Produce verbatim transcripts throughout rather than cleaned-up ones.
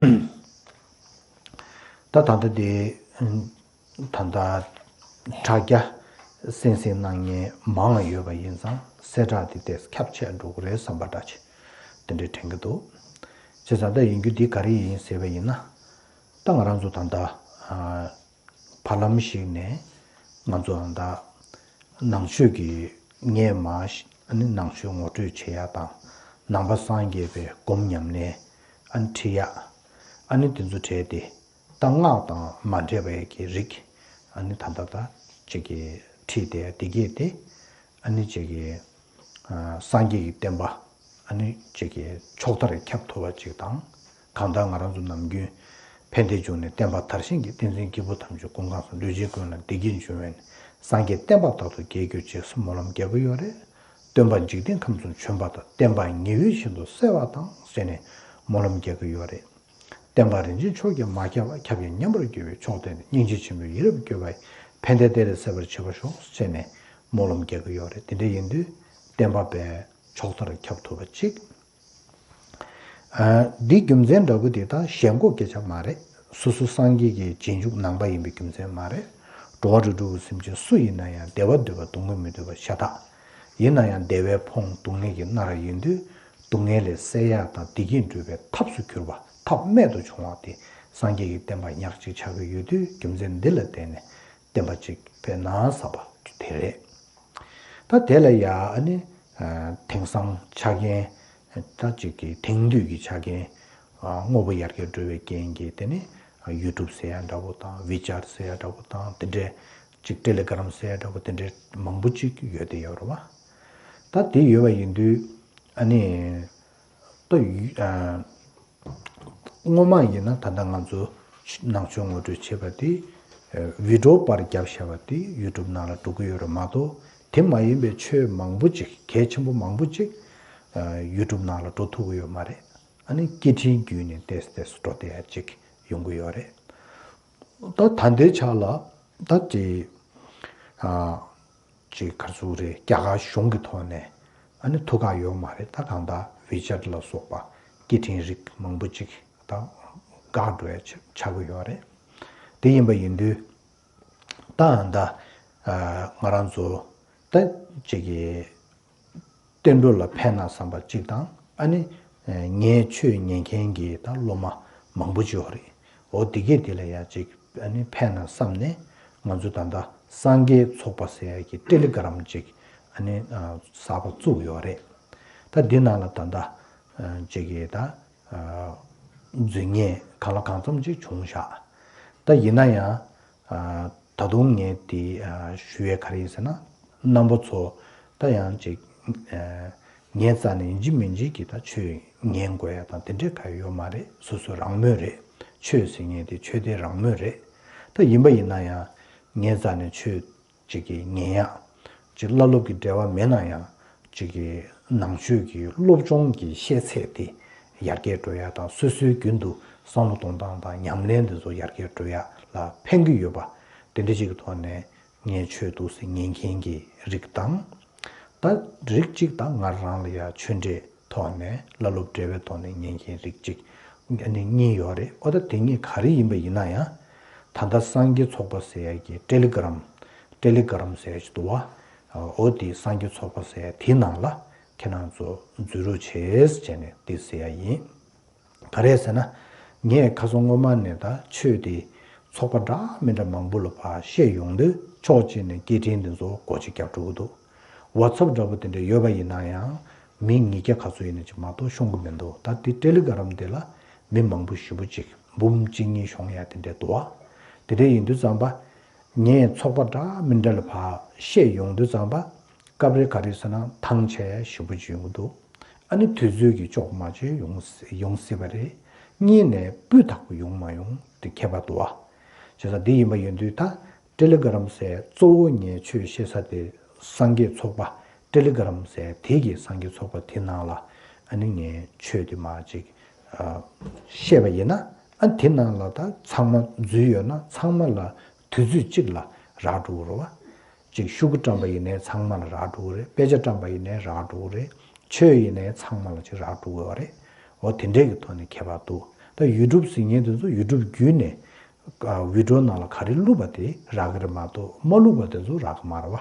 ད་ད་ལྟ་དེ་ད་ལྟ་དྲ་རྒྱ་གསན་གཟིགས་གནང་མཁན་མང་ཡོད་པ་ཡིན་ཙང་གསལ་བསྒྲགས་དེ་ཏོག་ཙམ་ཁྱབ་ཆེ་འགྲོ་གི་རེད་བསམ་པ་འདྲ་ཅིག་དེ་འདྲའི་དྲན་གྱི་འདུག་བྱས་ཙང་ད་ཡིན་རྒྱུ་འདི་ག་རེ་ཡིན་ཟེར་བ་ཡིན་ན། ད་ང་རང་ཚོ་ད་ལྟ་ཨ། བར་ལམ་ཞིག་ནས་ང་ཚོ་ད་ནང་ཆོས་ཀྱི་སྔས་མ་ཞིག་ཨ་ནི་ནང་ཆོས་ངོ་སྤྲོད་བྱེད་ཡ་དང་། ནང་པ་སངས་རྒྱས་པའི་སྒོམ་ཉམས་ལེན་ཨ་ནི་ཁྲིད་ཡ། ཨ་ནི་དེ་ཚོ་བྲལ་ཏེ་ད་སྔགས་དང་མ་འདྲེས་པའི་གི་རིགས་ཨ་ནི་ད་ལྟ་ད་ཅིག་གི་ཁྲིད་དེ་དེ་གས་དེ་ཨ་ནི་ཅིག་གི་ཨ་སངས་རྒྱས་ཀྱི་བསྟན་པ་ཨ་ནི་ཅིག་གི་ཕྱོགས་མཐར་ཁྱབ་ཐུབ་པ་ཅིག་དང་། གང་ལྟར་ང་རང་ཚོ་ནམ་རྒྱུན་ཕན་བདེའི་འབྱུང་གནས་བསྟན་པ་དར་ཞིང་རྒྱས། བསྟན་འཛིན་སྐྱེས་བུ་ཐམས་ཅད་ཀུན་དགའ་གསུམ། ལུས་ཅན་ཀུན་ལ་བདེ་སྐྱིད་འབྱུང་བའི་གནས། སངས་རྒྱས་བསྟན་པ་རྟག་ཏུ་རྒྱས་གྱུར་ཅིག་སྨོན་ལམ་རྒྱག་གི་ཡོད་རེད། སྟོན་པ་འཇིག་རྟེན་ཁམས་གསུམ་བྱོན་པ་དང་། བསྟན་པ་ཉི་འོད་བཞིན་དུ་གསལ་བ་དང་ཟེར་ནས་སྨོན་ལམ་རྒྱག་གི་ཡོད་རེད། བསྟན་པ་རིན་ཆེན་མཆོག་ཀྱང་མ་ཁྱབ་པ། ཁྱབ་ཀྱང་མཉམ་པར་འགྱུར་བའི་མཆོག་ལྡན་དེ། སྙིང་རྗེ་ཆེན་པོས་ཡིད་རབ་དགྱེས་པ་ཡི། ཕན་བདེ་བདེ་ལ་གསལ་བར་བྱེད་པར་ཤོག་ཟེར་ནས་སྨོན་ལམ་རྒྱག་གི་ཡོད་རེད། དེ་འདྲ་ཡིན་དུས་བསྟན་པ་དཔེ་ཕྱོགས་མཐར་ཁྱབ་ཐུབ་པ་ཅིག་ཨ། འདི་རྒྱུ་མཚན་འདྲ་པོ་དེ་ད་ཞེན་ཁོག་སྐད་ཆ་མ་རེད། སོ་སོ་སངས་རྒྱས་ཀྱི་རྗེས་འཇུག་ནང་པ་ཡིན་པའི་རྒྱུ་མཚན་མ་རེད། འགྲོ་བ་རིགས་དྲུག་གི་སེམས་ཅན་སུ་ཡིན་ན་ཡང་བདེ་བ་འདོད་པ་སྡུག་བསྔལ་མི་འདོད་པ་ཤ་སྟག་ཡིན་ན་ཡང་བདེ་བས་ཕོངས་སྡུག་བསྔལ་གྱིས་མནར་ཡིན་དུས། སྡུག་བསྔལ་ལས་སེལ་ཡ་དང་བདེ་སྐྱིད་འགྲུབ་པའི་ཐབས་སུ་གྱུར་པ་ཐབས་རྨད་དུ་བྱུང་བ་དེ་སངས་རྒྱས་ཀྱི་བསྟན་པ་ཉག་གཅིག་ཆགས་ཀྱི་ཡོད་དུས། རྒྱུ་མཚན་འདི་ལ་བརྟེན་ནས་བསྟན་པ་གཅིག་འཕེལ་ན་བསམ་པ་དེ་རེད། ད་དེ་ལ་ཡ་ཨ་ནི་ཨ་དེང་སང་ཆ་རྐྱེན་ད་ཅིག་གི་དེང་དུས་ཀྱི་ཆ་རྐྱེན་ཨ་དངོས་པོ་ཡར་རྒྱས་འགྲོ་བའི་རྐྱེན་གྱིས། དེ་ནི་ཡུ་ཊུབ་ཟེར་ཡ་འདྲ་པོ་དང་ཝི་ཅེཊ་ཟེར་ཡ་འདྲ་པོ་དང་། དེ་འདྲའི་ཅིག་ཊེ་ལི་གྷི་རམ་ཟེར་ཡ་འདྲ་པོ་དེ་འདྲའི་མང་པོ་ཅིག་ཡོད་དེ་ཡོད་རེད་བ། ད་དེ་ཡོད་པ་ཡིན་དུས་ཨ་ནི་ད་ཡུ་ཨ། སྔོན་མ་ཡིན་ན་ད་ལྟ་ང་ཚོ་ནང་ཆོས་ངོ་སྤྲོད་བྱེད་པ་དེ་ཨ་བི་ཌི་ཡོ་པར་བརྒྱབ་བཞག་པ་དེ་ཡུ་ཊུབ་ནང་ལ་འགྲོ་གི་ཡོད་རེད་མ་གཏོགས། དེ་མ་ཡིན་པའི་ཆོས་མང་པོ་ཅིག་གལ་ཆེན་པོ་མང་པོ་ཅིག་ཨ་ཡུ་ཊུབ་ནང་ལ་འགྲོ་ཐུབ་ཀྱི་ཡོད་མ་རེད། ཨ་ནི་སྐད་འཕྲིན་བརྒྱུད་ནས་ཏོག་ཙམ་ཏོག་ཙམ་འགྲོ་བསྡད་ཡ་ཅིག་ཡོང་གི་ཡོད་རེད། ད་ད་ལྟའི་ཆ་ལ་ད་དེ་ཨ། ཅིག་ག་ཚོད་རེད། རྒྱ་གར་གཞུང་གི་ཐོག་ནས་ཨ་ནི་ཐུགས་ཁག་ཡོད་མ་རེད། ད་གང་ལྟར་ཝི་ཅེཊ་ལ་སོགས་པ་སྐད་འཕྲིན་རིགས་མང་པོ་ཅིག་ད་འགག་འགྲོ་ཡ་ཆ་ཆགས་ཀྱི་ཡོད་རེད། དེ་ཡིན་པ་ཡིན་དུས་ད་ད་ཨ་ང་རང་ཚོ་ད་ཅིག་གི་བསྟན་འགྲོ་ལ་ཕན་ན་བསམ་པ་གཅིག་དང་། ཨ་ནི་ངའི་ཆོས་ཉན་མཁན་གྱི་ད་སློབ་མ་མང་པོ་ཅིག་ཡོད་རེད། འོ་དེ་གས་དེ་ལ་ཡང་ཅིག་ཨ་ནི་ཕན་ན་བསམ་ནས་ང་ཚོ་ད་ལྟ་སངས་རྒྱས་ཚོགས་པ་ཟེར་ཡ་གི་ཊེ་ལི་གྷི་རམ་ཅིག་ཨ་ནི་གསར་པ་བཙུགས་ཡོད་རེད། ད་འདི་ནང་ལ་ད་ལྟ་ཅིག་གི་ད་འཛུལ་ཉེས་གང་ལ་གང་འཚམ་ཅིག་བྱུང་བཞག་ད་ཡིན་ན་ཡང་། ད་དུང་ངས་དེ་ཞུ་ཡས་ག་རེ་ཡིན་ཟེར་ན། རྣམ་པ་ཚོ་ད་ཡང་ཅིག་ངའི་རྩ་ནས་ཡིན་གཅིག་མིན་གཅིག་གི་ད་ཆོས་ཉན་དགོས་ཡ་དང་དེ་འདྲས་ག་ཡོད་མ་རེད། སོ་སོ་རང་མོས་རེད། ཆོས་ཟེར་མཁན་དེ་ཆོས་དེ་རང་མོས་རེད། ད་ཡིན་པ་ཡིན་ན་ཡང་ངའི་རྩ་ནས་ཆོས་ཅིག་གི་ཉན་ཡག་ཅིག་བླ་སློབ་ཀྱི་འབྲེལ་བ་མེད་ན་ཡང་ཅིག་གི་ནང་ཆོས་ཀྱི་སློབ་སྦྱོང་གི་ཤེས་ཚད་དེ་ཡར་རྒྱས་འགྲོ་ཡག་དང་། སོ་སོའི་རྒྱུན་དུ་བསམ་བློ་གཏོང་སྟངས་དང་ཉམས་ལེན་དེ་ཚོ་ཡར་རྒྱས་འགྲོ་ཡག་ལ་ཕན་གྱི་ཡོད་པ་དེ་འདྲ་ཅིག་གི་ཐོག་ནས་ངས་ཆོས་འདུག་སེ་ཉན་མཁན་གྱི་རིགས་དང་། ད་རིགས་གཅིག་ད་ང་རང་ལ་ཡ་ཆོས་འབྲེལ་ཐོག་ནས་བླ་སློབ་འབྲེལ་བའི་ཐོག་ནས་ཉན་མཁན་རིགས་གཅིག་ཨ་ནི་གཉིས་ཡོད་རེད། ཨོ་ད་དེ་གཉིས་ག་རེ་ཡིན་པ་ཡིན་ན་ཡང་། ད་ལྟ་སངས་རྒྱས་ཚོགས་པ་ཟེར་ཡ་གི་ཊེ་ལི་གྷི་རམ། ཊེ་ལི་གྷི་རམ་ཟེར་ཡ་ཞིག་འདུག་བ། ཨོ་དེ་སངས་རྒྱས་ཚོགས་པ་ཟེར་ཡ་དེའི་ནང་ལ་ཁྱེད་རང་ཚོ་འཛུལ་རོགས་བྱེད་ཟེར་ནས་དེ་ཟེར་ཡ་ཡིན། ག་རེ་ཟེར་ན། ངས་ཁ་སང་སྔོན་མ་ནས་ད་ཆོས་དེ་ཚོགས་པ་འདྲ་མི་འདྲ་མང་པོ་ལ་ཕར་བཤད་ཡོང་དུས། ཕྱོགས་གཅིག་ནས་སྐད་འཕྲིན་འདི་ཚོ་སྒོ་ཕྱེ་རྒྱབ་འགྲོ་གི་འདུག་ཝ་ཚབ་འདྲ་པོ་དེ་འདྲ་ཡོད་པ་ཡིན་ན་ཡང་། མི་ཉིས་བརྒྱ་ག་ཚོད་ཡིན་ན་ཅིག་མ་གཏོགས་ཤོང་གི་མི་འདུག་ད་དེ་ཊེ་ལི་གྷི་རམ་དེ་ལ་མི་མང་པོ་ཞེ་པོ་ཅིག་འབུམ་གཅིག་གཉིས་ཤོང་ཡ་དེ་འདྲ་འདུག་བ། དེ་འདྲ་ཡིན་དུས་ཙམ་པ། ངས་ཚོགས་པ་འདྲ་མི་འདྲ་ལ་ཕར་བཤད་ཡོང་དུས་ཙམ་པ། སྐབས་རེ་ག་རེ་ཟེར་ན་ཐང་ཆད་ཡ་ཞེ་པོ་ཅིག་ཡོང་གི་འདུག་ཨ་ནི་དུས་ཚོད་ཀྱི་ལྕོགས་མ་ཅིག་ཡོང་ཡོང་སྲིད་པ་རེད། གཉིས་ནས་སྤུས་དག་པོ་ཡོང་མ་ཡོང་དེ་ཁྱད་པར་འདུག་བ། བྱས་ཙང་འདི་ཡིན་པ་ཡིན་དུས་ད། ཊེ་ལི་གྷི་རམ་ཟེར་གཙོ་བོ་ངས་ཆོས་བཤད་ས་དེ་སངས་རྒྱས་ཚོགས་པ་ཊེ་ལི་གྷི་རམ་ཟེར་དེ་གི་སངས་རྒྱས་ཚོགས་པ་དེ་ནང་ལ་ཨ་ནི་ངས་ཆོས་དེ་མར་ཅིག་ཨ་བཤད་པ་ཡིན་ན། ཨ་དེ་ནང་ལ་ད་ཚང་མ་འཛུལ་ཡོད་ན་ཚང་མ་ལ་དུས་ཚོད་གཅིག་ལ་རག་འགྲོ་གི་རེད་བ། ཅིག་ཤོག་གུ་བཀྲམ་པ་ཡིན་ནའི་ཚང་མ་ལ་རག་འགྲོ་གི་རེད། དཔེ་ཆ་བཀྲམ་པ་ཡིན་ནའི་རག་འགྲོ་གི་རེད། ཆོས་ཡིན་ནའི་ཚང་མ་ལ་ཅིག་རག་འགྲོ་གི་རེད། འོ་དེ་འདྲས་ཀྱི་ཐོག་ནས་ཁྱད་པར་འདུག་ད་ཡུ་ཊུབ་ཟེར་མཁན་དེ་ཚོ་ཡུ་ཊུབ་བརྒྱུད་ནས་ཨ་བི་ཌི་ཡོ་ནང་ལ་ག་རེ་བླུགས་པ་དེ་རག་གི་རེད་མ་གཏོགས་མ་བླུགས་པ་དེ་ཚོ་རག་གི་མ་རེད་བ།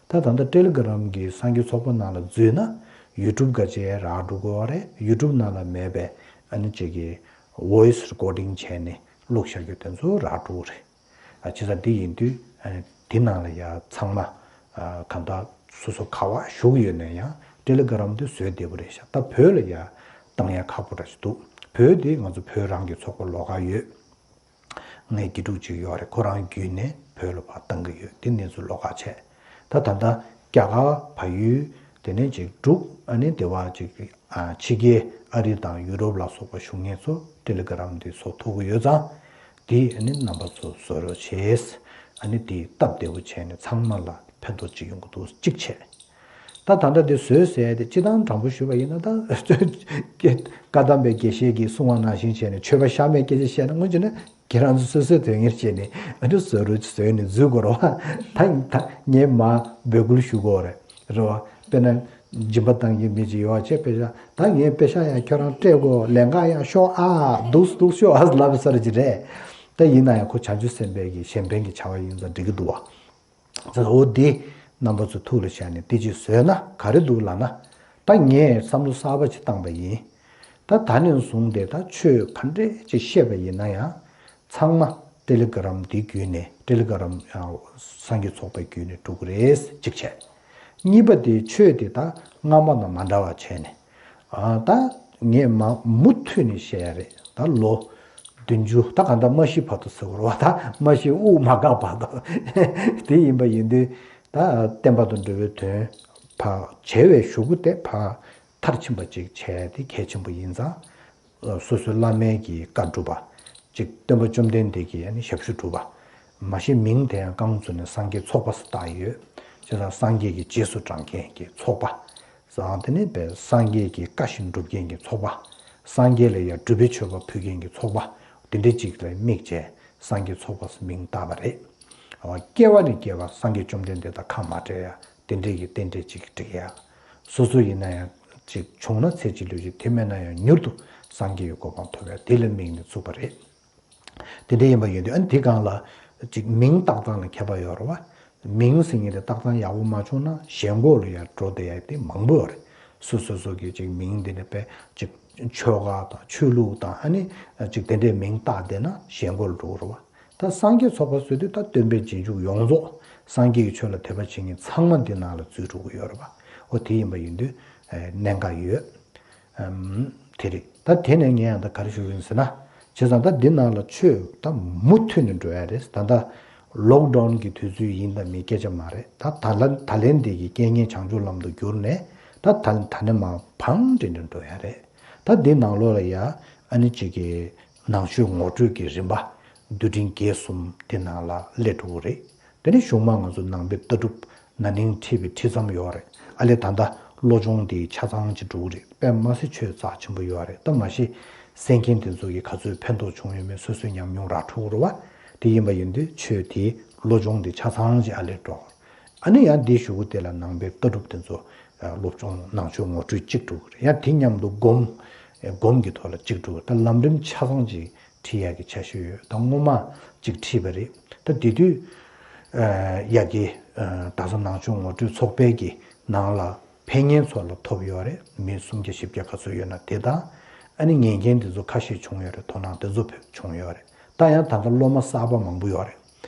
ད་ད་ལྟ་ཊེ་ལི་གྷི་རམ་གྱི་སངས་རྒྱས་ཚོགས་པ་ནང་ལ་འཛུལ་ན་ཡུ་ཊུབ་ག་ཅེ་རག་འགྲོ་གི་ཡོད་རེད། ཡུ་ཊུབ་ནང་ལ་མེད་པའི་ཨ་ནི་ཅིག་གི་ཝོ་ཡི་སི་རི་ཀོར་ཌིང་བྱས་ནས་བླུགས་བཞག་རྒྱུ་དེ་ཚོ་རག་འགྲོ་གི་རེད། ཨ་བྱས་ཙང་འདི་ཡིན་དུས་ཨ་ནི་འདི་ནང་ལ་ཡ་ཚང་མ་ཨ་གང་ལྟར་སོ་སོ་ག་བ་བཞུགས་ཡོད་ན་ཡང་ཊེ་ལི་གྷི་རམ་དེ་བཟོས་བདེ་པོ་རེད་ཤག་ད་བོད་ལ་ཡ་བཏང་ཡ་ཁག་པོ་འདྲ་ཞིག་འདུག་བོད་དེ་ང་ཚོ་བོད་རང་གི་ཚོགས་པ་ལོགས་ཀ་ཡོད། ངའི་དགེ་ཕྲུག་ཅིག་ཡོད་རེད། ཁོ་རང་བརྒྱུད་ནས་བོད་ལ་ཕར་བཏང་གི་ཡོད། དེ་གནས་ཚུལ་ལོགས་ཀ་བྱས། ད་ད་ལྟ་རྒྱ་གར་བལ་ཡུལ་དེ་ནས་ཅིག་འབྲུག་ཨ་ནི་དེ་བ་ཅིག་ཨ་ཕྱི་རྒྱལ་ཨ་རི་དང་ཡུ་རོབ་ལ་སོགས་པ་བཞུགས་མཁན་ཚོ་ཊེ་ལི་གྷི་རམ་འདི་བཟོ་ཐུབ་ཀྱི་ཡོད་ཙང་། དེ་ཨ་ནི་རྣམ་པ་ཚོ་བཟོ་རོགས་བྱས། ཨ་ནི་དེ་སྟབས་བདེ་པོ་བྱས་ནས་ཚང་མ་ལ་ཕན་ཐོགས་ཅིག་ཡོང་གི་འདུག་གཅིག་བྱས། ད་ད་ལྟ་དེ་བཟོས་ཟེར་ཏེ་སྤྱི་བཏང་དྲང་པོ་ཞུས་པ་ཡིན་ན་ད་བཀའ་གདམས་པའི་དགེ་བཤེས་ཀྱིས་གསུངས་པ་ནང་བཞིན་བྱས་ནས་ཆོས་པ་གཤའ་མའི་སྐད་ཆ་བཤད་ན་དངོས་བྱས་ན་ཁྱེད་རང་ཚོ་སོ་སོའི་དོན་གཉེར་བྱས་ནས་ཨ་ནི་བཟོ་རུ་བཟོས་ནས་འཛུལ་དགོས་རེད་བ། ད་ད་ངས་མ་འབོད་སྐུལ་ཞུ་དགོས་རེད་རེད་བ། དཔེར་ན་སྦྱིན་པ་བཏང་གི་མི་ཅིག་ཡོད་བ་བྱས་པེ་ཤ་ད་ངས་པེ་ཤ་ཡང་ཁྱོད་རང་སྤྲད་དགོས། ལན་ཁག་ཡང་ཤོག་ཨ་འདུག་འདུག་ཤོག་ཨ་ལབ་ས་རེད་ཅི་རེད། ད་ཡིན་ན་ཡང་ཁོ་བྱང་ཆུབ་སེམས་དཔའི་གི་གཞན་ཕན་གྱི་བྱ་བ་ཡིན་ཙང་འགྲིག་གི་འདུག་བ། འོ་འདི་རྣམ་པ་ཚོ་ཐུགས་ལ་བཞག་ནས་དེ་ཅིག་བཟོས་ན་ག་རེ་འདུག་ལབ་ན། ད་ངས་བསམ་བློ་གསར་པ་ཅིག་བཏང་པ་ཡིན། ད་ད་ནས་བཟུང་སྟེ་ད་ཆོས་ག་འདྲས་ཅིག་བཤད་པ་ཡིན་ན་ཡང་ཚང་མ་ཊེ་ལི་གྷི་རམ་འདི་བརྒྱུད་ནས་ཊེ་ལི་གྷི་རམ་སངས་རྒྱས་ཚོགས་པ་བརྒྱུད་ནས་འགྲོ་གི་རེད་གཅིག་བྱས། གཉིས་པ་དེ་ཆོས་དེ་ད་སྔ་མ་དང་མ་འདྲ་བ་བྱས་ནས། ཨ་ད་ངས་མ་མུ་མཐུད་ནས་བཤད་ཡ་རེད། ད་ལོ་བདུན་ཅུ་ད་ག་འདྲ་མ་ཤི་བར་དུ་ཟེར་བ་རེད་བ། ད་མ་ཤི་དབུགས་མ་འགག་བར་དུ། དེ་ཡིན་པ་ཡིན་དུས་ད་བསྟན་པ་དང་འགྲོ་བའི་དོན་ཕར་བྱས་པའི་གཞུག་གུ་དེ་ཕར་མཐར་ཕྱིན་པ་ཅིག་བྱས་དེ་གལ་ཆེན་པོ་ཡིན་ཙང་། སོ་སོའི་བླ་མའི་གི་བཀའ་སྒྲུབ་པ། ཅིག་སྟོན་པ་བཅོམ་ལྡན་འདས་ཀྱི་ཨ་ནི་ཞབས་ཞུ་སྒྲུབ་པ། མ་གཞི་མིང་དེ་ཡང་རྐང་བཙུགས་ནས་སངས་རྒྱས་ཚོགས་པ་ཟེར་བཏགས་ཡོད། བྱས་ཙང་སངས་རྒྱས་ཀྱི་རྗེས་སུ་འབྲང་མཁན་གྱི་ཚོགས་པ། ཟེར་དེ་ནི་པའི་སངས་རྒྱས་ཀྱི་བཀའ་བཞིན་སྒྲུབ་མཁན་གྱི་ཚོགས་པ། སངས་རྒྱས་ལ་ཡང་སྒྲུབ་པའི་མཆོད་པ་ཕུལ་མཁན་གྱི་ཚོགས་པ། དེ་འདྲའི་ཅིག་ལ་དམིགས་བྱས་སངས་རྒྱས་ཚོགས་པ་ཟེར་མིང་བཏགས་པ་རེད། སྐྱེ་བ་ནས་སྐྱེ་བ་སངས་རྒྱས་བཅོམ་ལྡན་འདས་དང་ཁ་མ་བྲལ་ཡ། དེ་འདྲས་ཀྱི་རྟེན་འབྲེལ་ཅིག་སྒྲིག་ཡ། སོ་སོ་ཡིན་ན་ཡང་ཅིག་བྱུང་ན་ཚེ་གཅིག་ལུས་ཀྱི་དེ་མེད་ན་ཡང་མྱུར་དུ་སངས་རྒྱས་ཀྱི་གོ་འཕང་ཐོབ་ཡ་དེ་ལ་དམིགས་ནས་བཙུགས་པ་རེད། དེ་འདྲ་ཡིན་པ་ཡིན་དུས་ཨ་ནི་དེ་སྒང་ལ་ཅིག་མིང་བཏགས་སྟངས་ལ་ཁྱད་པར་ཡོད་རེད་བ། མིང་ཟེར་མཁན་དེ་བཏགས་སྟངས་ཡག་པོ་མ་བྱུང་ན་ཞེན་ཁོག་ལ་ཡང་འགྲོ་བསྡད་ཡ་དེ་མང་པོ་ཡོད་རེད། སོ་སོ་སོ་གི་ཅིག་མིང་དེ་འདྲ་དཔེ་ཅིག་ཆོལ་ཁ་དང་ཆོས་ལུགས་དང་ཨ་ནི་ཅིག་དེ་འདྲའི་མིང་བཏགས་བསྡད་ན་ཞེན་ཁོག་ལ་འགྲོ་གི་རེད་བ། ད་སངས་རྒྱས་ཚོགས་པ་ཟེར་དུས་ད་སྟོན་པའི་རྗེས་འཇུག་ཡོངས་རྫོགས་སངས་རྒྱས་ཀྱི་ཆོས་ལ་དད་པ་བྱེད་མཁན་ཚང་མ་འདི་ནང་ལ་འཛུལ་འགྲོ་གི་ཡོད་རེད་པ། འོ་དེ་ཡིན་པ་ཡིན་དུས་ཨེ་གནད་འགག་ཡོད། ཨམ་དེ་རེད། ད་དེ་ནས་ངས་ཡང་ད་ག་རེ་ཞུ་གི་ཡིན་ཟེར་ན། བྱས་ཙང་ད་འདི་ནང་ལ་ཆོས་ད་མུ་མཐུད་ནས་འགྲོ་ཡ་རེད། ད་ད་ལོག་ཌའུན་གྱི་དུས་ཚོད་ཡིན་དང་མིན་སྐད་ཆ་མ་རེད། ད་ད་ལ་ད་ལན་འདི་གི་རྐྱེན་ངན་བྱང་ཆུབ་ལམ་དུ་བསྒྱུར་ནས་ད་ད་ད་ནས་མ་བང་འདྲེན་འདྲེན་འགྲོ་ཡ་རེད། ད་འདི་ནང་ལོགས་ལ་ཡ་ཨ་ནི་གཅིག་གི་ནང་ཆོས་ངོ་སྤྲོད་ཀྱི་རིམ་པ་བསྡུས་འབྲིང་རྒྱས་གསུམ་དེ་ནང་ལ་སླེབས་འགྲོ་གི་རེད། དེ་ནས་གཞུག་མ་ང་ཚོ་ནང་པའི་ལྟ་གྲུབ་ན་ནིང་ཁྲིད་པའི་ཁྲིད་མཚམས་ཡོད་རེད། ཨ་ལས་ད་ལྟ་བློ་སྦྱོང་དེ་ཆ་ཚང་ཅིག་འགྲོ་གི་རེད། དཔེ་མ་སྲིད་ཆོས་རྩ་ཆེན་པོ་ཡོད་རེད། ད་མ་གཞི་གསན་མཁན་དེ་ཚོ་གི་ག་ཚོད་ཕན་ཐོགས་བྱུང་ཡོད་མེད་སོ་སོའི་ཉམས་མྱོང་རག་ཐུབ་ཀྱི་རེད་བ། དེ་ཡིན་པ་ཡིན་དུས་ཆོས་དེ་བློ་སྦྱོང་དེ་ཆ་ཚང་ཅིག་ཨ་ལས་འགྲོ། ཨ་ནི་ཡང་འདིའི་གཞུག་གུ་དེ་ལ་ནང་པའི་ལྟ་གྲུབ་དེ་ཚོ་སློབ་སྦྱོང་ནང་ཆོས་ངོ་སྤྲོད་གཅིག་འགྲོ་གི་རེད། ཡང་དེ་མཉམ་དུ་སྒོམ། སྒོམ་གྱི་ཐོག་ལ་གཅིག་འགྲོ་གི་རེད། ད་ལམ་རིམ་ཆ་ཚང་ཅིག་ཁྲིད་ཡག་གི་འཆར་གཞི་ཡོད། ད་སྔོན་མ་གཅིག་ཁྲིད་པ་རེད། ད་དེ་དུས་ཡ་གི་དྭགས་ས་ནང་ཆོས་ངོ་སྤྲོད་ཚོགས་པའི་གི་ནང་ལ་ཕན་ངན་ཚོ་ལ་ཐོབ་ཡོད་རེད། མི་སུམ་བརྒྱ་བཞི་བརྒྱ་ག་ཚོད་ཡོད་ན་དེ་དང་། ཨ་ནི་ཉན་མཁན་དེ་ཚོ་ཁ་ཤས་བྱུང་ཡོད་རེད། དོ་སྣང་དེ་ཚོ་བྱུང་ཡོད་རེད། ད་ཡང་ད་ལྟ་སློབ་མ་གསར་པ་མང་པོ་ཡོད་རེད།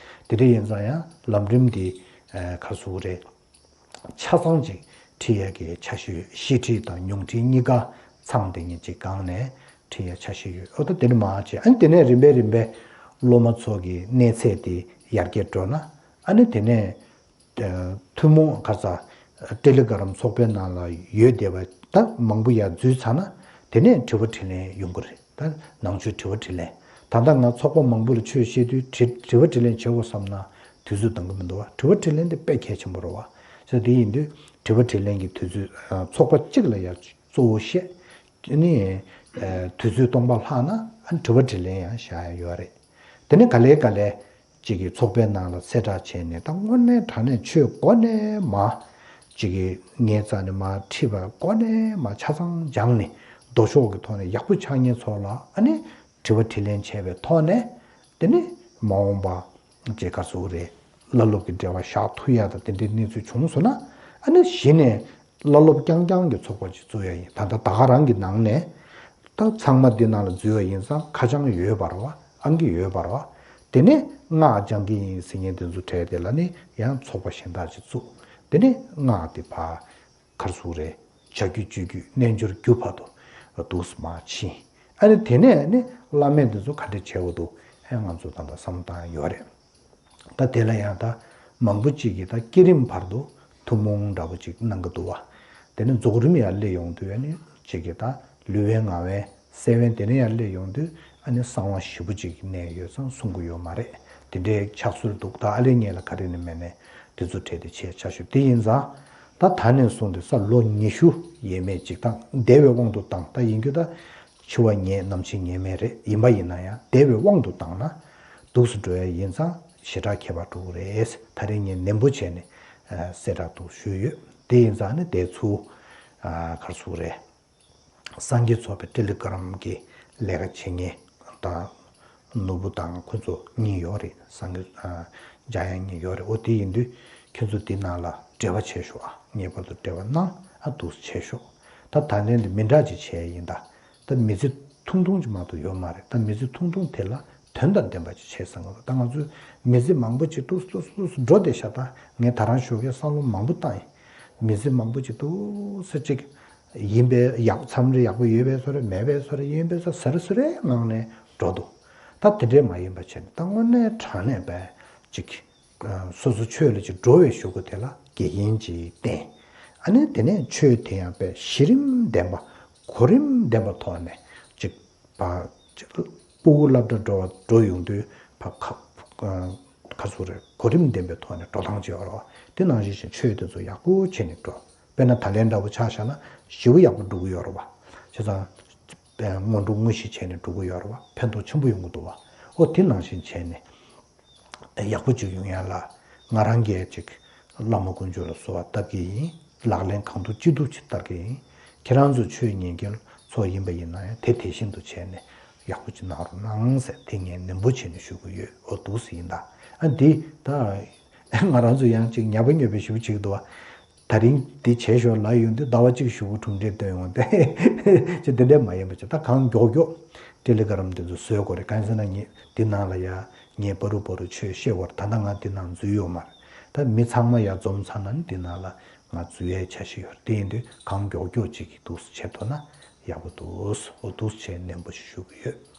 དེ་འདྲ་ཡིན་ཙང་ཡང་ལམ་རིམ་འདི་ག་ཚོད་རེད། ཆ་ཚང་ཅིག་ཁྲིད་ཡས་ཀྱི་འཆར་གཞི་ཡོད། གཞི་ཁྲིད་དང་ཉུང་ཁྲིད་གཉིས་ཀ་ཚང་དེ་ཉིད་ཅིག་སྒང་ནས་ཁྲིད་ཡས་འཆར་གཞི་ཡོད། འོ་ད་དེ་ནས་མར་བྱས། ཨ་ནི་དེ་ནས་རིམ་པས་རིམ་པས་སློབ་མ་ཚོ་གི་གནས་ཚད་དེ་ཡར་རྒྱས་འགྲོ་ན། ཨ་ནི་དེ་ནས་ཐུན་མོང་ག་ས་ཊེ་ལི་གྷ་རམ་ཚོགས་པའི་ནང་ལ་ཡོད་བསྡད་པ་ད་མང་པོ་ཡར་འཛུལ་ཚར་ན། དེ་ནས་དྲི་བ་དྲིས་ལན་ཡོང་གི་རེད། ད་ནང་ཆོས་དྲི་བ་དྲིས་ལན། ད་ལྟ་ང་ཚོགས་པ་མང་པོ་ལ་ཆོས་བཤད་དུས་དྲི་དྲི་བ་དྲིས་ལན་བྱེད་དགོས་བསམ་ན་དུས་ཚོད་འདང་གི་མི་འདུག་བ། དྲི་བ་དྲིས་ལན་དེ་དཔེ་གལ་ཆེན་པོ་རེད་བ། ས་དེ་ཡིན་དུས་དྲི་བ་དྲིས་ལན་གྱི་དུས་ཚོད་ཨ་ཚོགས་པ་གཅིག་ལ་ཡ་གཙོ་བོ་བཤད། དེ་ནས་ཨ་དུས་ཚོད་སྟོང་པ་ལྷག་ན་ཨ་དྲི་བ་དྲིས་ལན་ཡང་བཞག་ཡ་ཡོད་རེད། དེ་ནས་ག་ལེ་ག་ལེ། གཅིག་གིས་ཚོགས་པའི་ནང་ལ་གསལ་བསྒྲགས་བྱས་ནས་ད་དངོས་གནས་དྲང་གནས་ཆོས་མགོ་ནས་མར་གཅིག་གིས་ངའི་རྩ་ནས་མར་ཁྲིད་པ་མགོ་ནས་མར་ཆ་ཚང་སྦྱངས་ནས་མདོ་ཕྱོགས་ཀྱི་ཐོག་ནས་ཡག་པོ་ཆགས་མཁན་ཚོ་ལ་ཨ་ནི་ དྲི་བ་དྲིས་ལན་བྱས་པའི་ཐོག་ནས། དེ་ནི་མ་འོངས་པ་ཅེས་ག་ཟེར་དགོས་རེད། བླ་སློབ་ཀྱི་འབྲེལ་བ་བཞག་ཐུབ་ཡ་དང་དེ་འདྲའི་གནས་ཚུལ་བྱུང་སོང་ན། ཨ་ནི་གཞི་ནས་བླ་སློབ་རྐྱང་རྐྱང་གི་ཚོགས་པ་ཅིག་བཙུགས་ཡ་ཡིན། ད་ལྟ་ད་ག་རང་གི་ནང་ནས་ད་ཚང་མ་འདི་ནང་ལ་འཛུལ་བ་ཡིན་ཙང་ཁ་བྱང་ཡོད་པ་རེད་བ། ཨང་ཀི་ཡོད་པ་རེད་བ། དེ་ནས་སྔགས་སྦྱང་གི་ཡིན་ཟེར་མཁན་དེ་ཚོ་གྲས་དེ་ལ་ནི་ཡང་ཚོགས་པ་གཞན་དག་ཅིག་བཙུགས། དེ་ནས་སྔགས་དེ་ཕར་ག་རེ་ཟེར་དགོས་རེད། བྱ་རྒྱུད་སྤྱོད་རྒྱུད་རྣལ་འབྱོར་རྒྱུད་བར་དུ་འདུག་སེ་མར་ཕྱིན། ཨ་ནི་དེ་ནས་ནི་བླ་མས་འདི་ཚོ་ག་འདྲ་བྱས་པ་འདུག་ཨེ་ང་ཚོ་ད་ལྟ་བསམ་བློ་བཏང་ཡོད་རེད། ད་དེ་ལ་ཡང་ད་མང་པོ་ཅིག་གིས་ད་བསྐྱེད་རིམ་བར་དུ་ཐུན་མོང་འདྲ་པོ་ཅིག་གནང་གི་འདུག་བ། དེ་ནས་རྫོགས་རིམ་ཡར་སླེབས་ཡོང་དུས་ཨ་ནི་ཅིག་གིས་ད་ལུས་དབེན་ངག་དབེན་སེལ་དབེན་དེ་ནས་ཡར་སླེབས་ཡོང་དུས་ཨ་ནི་གསང་བ་ཞེ་པོ་ཅིག་གནས་ཡོད་ཙང་གསུང་གི་ཡོད་མ་རེད། དེ་འདྲའི་ཕྱག་སྲོལ་འདུག་ད་ཨ་ལས་ངེད་ལ་ག་རེ་ནས་མེད་ནས་དེ་ཚོ་གྲས་དེ་བྱས་ཆ་ཞུ་དེ་ཡིན་ཙང་། ད་ད་ནས་བཟུང་སྟེ་ས་ལོ་ཉི་ཤུ་ཡས་མས་ཅིག་དང་འདས་པའི་དབང་དུ་བཏང་ད་ཡིན་རྒྱུ་ད། འཆི་བ་ངེས་ནམ་འཆི་ངེས་མེད་རེད། ཡིན་པ་ཡིན་ན་ཡང་འདས་པའི་དབང་དུ་བཏང་ན་སྡུག་སུ་འགྲོ་ཡ་ཡིན་ཙང་ཞེ་དྲག་ཁྱད་པར་འགྲོ་གི་རེད། ད་རེས་ངས་ནན་པོ་བྱས་ནས་གསལ་བསྒྲགས་འདུག་ཞུས་ཡོད། དེ་ཡིན་ཙང་ནི་དེ་ཚུར་ག་རེ་ཟེར་དགོས་རེད། སངས་རྒྱས་ཚོགས་པའི་ཏེ་ལེ་གྷི་རམ་གྱི་ལས་ཀ་བྱེད་མཁན་དང་ནོར་བུ་དང་ཁོ་ཚོ་གཉིས་ཡོད་རེད། སངས་རྒྱས་འཇམ་དབྱངས་གཉིས་ཡོད་རེད། འོ་དེ་ཡིན་དུས་ཁྱེད་ཚོ་དེ་ནང་ལ་འབྲེལ་བ་བྱས་ཤོག་ཨ། ངེས་པར་དུ་འབྲེལ་བ་གནང་ཨ། འདུག་སེ་བྱས་ཤོག་ད་ད་ལན་དེ་མི་འདྲ་ཅིག་བྱས་ཡིན་ད། ད་མི་ཚེ་ཐུང་ཐུང་ཅིག་མ་གཏོགས་ཡོད་མ་རེད། ད་མི་ཚེ་ཐུང་ཐུང་དེ་ལ་དོན་དང་ལྡན་པ་ཅིག་བྱས་ཟེར་གི་རེད། ད་ང་ཚོས་མི་ཚེ་མང་པོ་ཅིག་ཏུག་ཏུག་ཏུག་འགྲོ་བསྡད་ཤག་ད་ངས་ད་རང་ཞོགས་ཀས་བསམ་བློ་མང་པོ་བཏང་ཡིན། མི་ཚེ་མང་པོ་ཅིག་ཏུག་སེ་ཅིག་ཡིན་པའི་ཡག་མཚམས་རེ་ཡག་པོ་ཡོད་པའི་བཟོ་འདྲ་མེད་པའི་བཟོ་འདྲ་ཡིན་པའི་བཟོ་འདྲ་ཟེར་ཟེར་བའི་ངང་ནས་འགྲོ་འདུག་ད་དེ་འདྲས་མ་ཡིན་པ་བྱས་ནས་ད་དངོས་གནས་དྲང་གནས་པའི་ཅིག་སོ་སོ་ཆོས་ལ་ཅིག་འགྲོ་བའི་གཞུག་གུ་དེ་ལ་དགེ་རྒན་ཅིག་བསྟེན། ཨ་ནི་དེ་ནས་ཆོས་དེ་ཡང་དཔེ་གཞི་རིམ་ལྡན་པ་གོ་རིམ་ལྡན་པ་ཐོག་ནས་ཅིག་ཕར་ཅིག་སྤུ་གུ་སློབ་གྲྭ་འགྲོ་བ་འགྲོ་ཡོང་དུས་ཕར་ཁ་ཁ་སུ་རེ་གོ་རིམ་ལྡན་པའི་ཐོག་ནས་འགྲོ་སྟངས་ཅིག་ཡོད་རེད་བ། དེ་ནང་བཞིན་ཞིག་ཆོས་དེ་ཚོ་ཡག་པོ་བྱས་ནས་འགྲོ། དཔེར་ན་ད་ལན་འདྲ་པོ་ཆ་བཞག་ན་ཞེ་པོ་ཡག་པོ་འགྲོ་གི་ཡོད་རེད་བ། བྱས་ཙང་སྔོན་འགྲོ་དངོས་གཞི་བྱས་ནས་འགྲོ་གི་ཡོད་རེད་བ། ཕན་ཐོགས་ཆེན་པོ་ཡོང་གི་འདུག་བ། ཨོ་དེ་ནང་བཞིན་བྱས་ནས། ཡག་པོ་ཅིག་ཡོང་ཡ་ལ་ང་རང་གིས་ཅིག་བླ་མ་དཀོན་མཆོག་ལ་གསོལ་བ་བཏབ་ཀྱི་ཡིན། ལག་ལེན་གང་ཐུབ་ཅི་ཐུབ་ཅིག་བསྟར་གྱི་ཡིན། ཁྱེད་རང་ཚོ་ཆོས་ཉན་མཁན་ཚོ་ཡིན་པ་ཡིན་ན་ཡང་དེ་དེ་བཞིན་དུ་བྱས་ནས་ཡག་པོ་ཅིག་གནང་རོགས་གནང་ཟེར་དེ་ངས་ནན་པོ་བྱས་ནས་ཞུ་གི་ཡོད། ཨོ་འདུག་སེ་ཡིན་ད། ཨ་འདི་ད་ང་རང་ཚོ་ཡང་ཅིག་ཉབ་པ་ཉོབ་པའི་ཞུ་བྱེད་ཀྱི་འདུག་བ། ད་རིང་འདི་བྱས་ཞོར་ལ་ཡོང་དུས་ཟླ་བ་གཅིག་གཞུག་གུ་གྲུབ་འབྲས་སྟོན་ཡོང་དེ་ཅི་དེ་འདྲས་མ་ཡིན་པ་ཅིག་ད་གང་མགྱོགས་མགྱོགས་ཏེ་ལེ་གྷི་རམ་དེ་ཚོ་བཟོས་དགོས་རེད། གང་ཟེར་ན་ངས་འདི་ནང་ལ་ཡ་ངས་པ་རུ་པ་རུ་ཆོས་བཤད་དགོས་རེད། ད་ལྟ་ང་འདི་ནང་འཛུལ་ཡོད་མ་རེད། ད་མི་ཚང་མ་ཡ་འཛོམས་ཚར་ན་ནི་འདི་ནང་ལ་ང་འཛུལ་ཡའི་འཆར་གཞི་ཡོད་རེད། དེ་ཡིན་དུས་གང་མགྱོགས་མགྱོགས་ཅིག་གིས་འདུག་སེ་བྱེད་ཐུབ་ན་ཡག་པོ་འདུག་ཨོ་འདུག་སེ་བྱས་ནན་པོ་ཞིག་ཞུ་གི་ཡོད།